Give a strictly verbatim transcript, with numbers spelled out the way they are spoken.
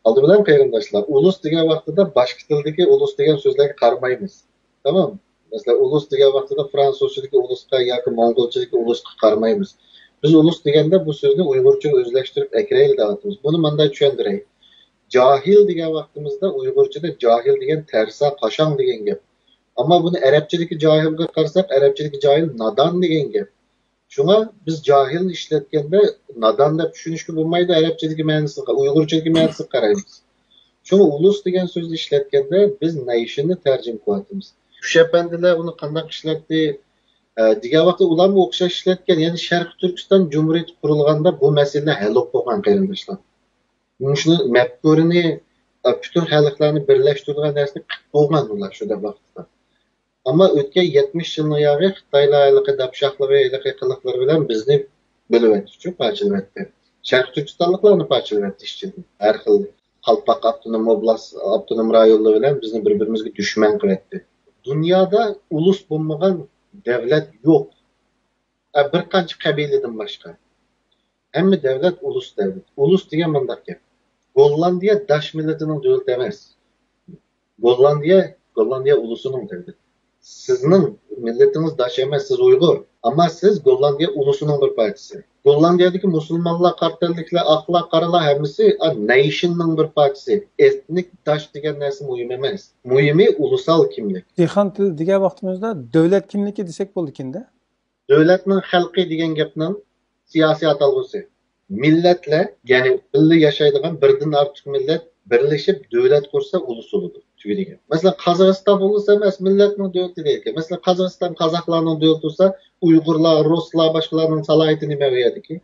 ئالدى بىلەن قېرىنداشلار، ئۇلۇس دېگەن ۋاقتىدا باشقا تىلدىكى ئۇلۇس دېگەن سۆزلەرگە قارىمايمىز. تامام. مەسىلەن، ئۇلۇس دېگەن ۋاقتىدا فرانسۇزچىدىكى ئۇلۇسقا ياكى موڭغۇلچىدىكى ئۇلۇسقا قارىمايمىز. بىز ئۇلۇس دېگەندە بۇ سۆزنى ئۇيغۇرچىغا ئۆزلەشتۈرۈپ ئەكىرەيلى دەۋاتىمىز. بۇنى مۇنداق چۈشەندۈرەي. جاھىل دېگەن ۋاقتىمىزدا ئۇيغۇرچىدا جاھىل دېگەن تەرسا، قاشاڭ دېگەن گەپ. ئەمما بۇنى ئەرەبچىدىكى جاھىلغا قارىساق، ئەرەبچىدىكى جاھىل نادان دېگەن گەپ. شۇڭا بىز جاھىلنى ئىشلەتكەندە نادان دەپ چۈشىنىشكە بولمايدۇ، ئەرەبچىدىكى مەنىسىگە، ئۇيغۇرچىدىكى مەنىسىگە قارايمىز. شۇڭا ئۇلۇس دېگەن سۆزنى ئىشلەتكەندە بىز نەيشىننى تەرجىمە قىلىۋاتىمىز. كۈش ئەپەندىلەر ئۇنى قانداق ئىشلەتتى، ئە، دېگەن ۋاقىتتا ئۇلارمۇ ئوخشاش ئىشلەتكەن. يەنى شەرقىي تۈركىستان جۇمھۇرىيىتى قۇرۇلغاندا بۇ مەسىلىلەر ھەل بولۇپ بولغان، قېرىنداشلار. مۇشۇنى مەپكۇرىنى، ئە، پۈتۈن خەلقلەرنى بىرلەشتۈرىدىغان نەرسىنى قىلىپ بولغان ئۇلار شۇ دەم ۋاقىتتا. ئەمما ئۆتكەن يەتمىش يىلنىڭ ياغى خىتايلار ھېلىقى دەپشاقلىرى، ھېلىقى قىلىقلىرى بىلەن بىزنى بۆلۈۋەتتىچۇ، پارچىلىۋەتتى. شەرقىي تۈركىستانلىقلارنى پارچىلىۋەتتى ئىچىدىن. ھەر خىل قالپاق ئاپتونوم ئوبلاست، ئاپتونوم رايونلىرى بىلەن بىزنى بىر-بىرىمىزگە دۈشمەن قىلىۋەتتى. دۇنيادا ئۇلۇس بولمىغان دۆلەت يوق. ئە، بىر قانچە قەبىلىدىن باشقا. ھەممە دۆلەت ئۇلۇس دۆلەت. ئۇلۇس دېگەن مۇنداق گەپ. گوللاندىيە داش مىللىتىنىڭ دۆلىتى ئەمەس. گوللاندىيە، گوللاندىيە ئۇلۇسىنىڭ دۆلىتى. سىزنىڭ مىللىتىڭىز داش ئەمەس، سىز ئۇيغۇر. ئەمما سىز گوللاندىيە ئۇلۇسىنىڭ بىر پارچىسى. گوللاندىيەدىكى مۇسۇلمانلار، قارا تەنلىكلەر، ئاقلار، قارىلار ھەممىسى، ئا، نەيشىننىڭ بىر پارچىسى. ئېتنىك داش دېگەن نەرسە مۇھىم ئەمەس. مۇھىمى ئۇلۇسال كىملىك. دېھقان تىلى دېگەن ۋاقتىمىزدا دۆلەت كىملىكى دېسەك بولىدىكىن-دە. دۆلەتنىڭ خەلقى دېگەن گەپنىڭ سىياسىي ئاتالغۇسى. مىللەتلەر، يەنى بىللە ياشايدىغان بىردىن ئارتۇق مىللەت بىرلىشىپ دۆلەت قۇرسا ئۇلۇس بولىدۇ. تۈگىدى گەپ. مەسىلەن، قازاقىستان ئۇلۇس ئەمەس، مىللەتنىڭ دۆلىتى دەيدىكەن. مەسىلەن، قازاقىستان قازاقلارنىڭ دۆلىتى بولسا، ئۇيغۇرلار، رۇسلار، باشقىلارنىڭ سالاھىيىتى نېمە ئۇ يەردىكى؟